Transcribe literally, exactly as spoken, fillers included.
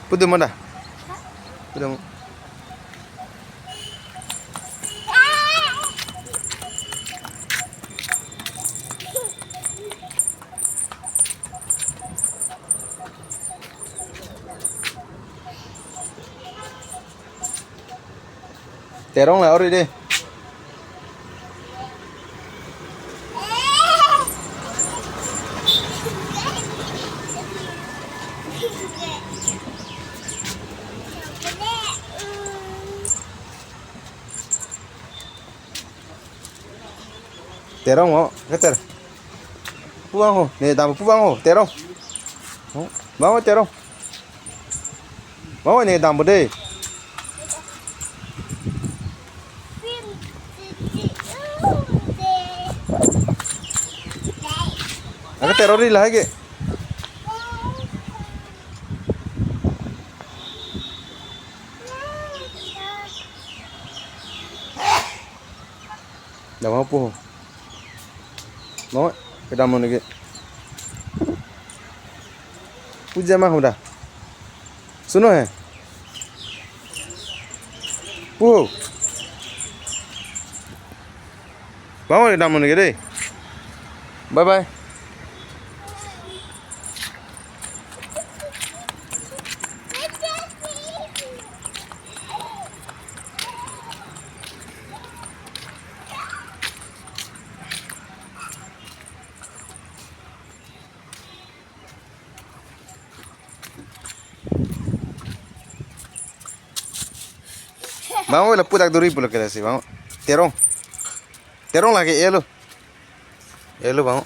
Pudum ada. Pudum. Terong la ori de. Terong mo, keter. Pu vangho, ne dam pu vangho, terong. Ho, vangho terong. Vangho ne dam pu de. Ake terori lahai ke. Dam pu. Mo, kedam mo nege. Puja ma hoda. Suno he. Pu. Bang, kedam mo nege de. Bye bye. Bang, lapu dak duri pulo kere si, bang. Terong. Terong lake elo. Elo, bang.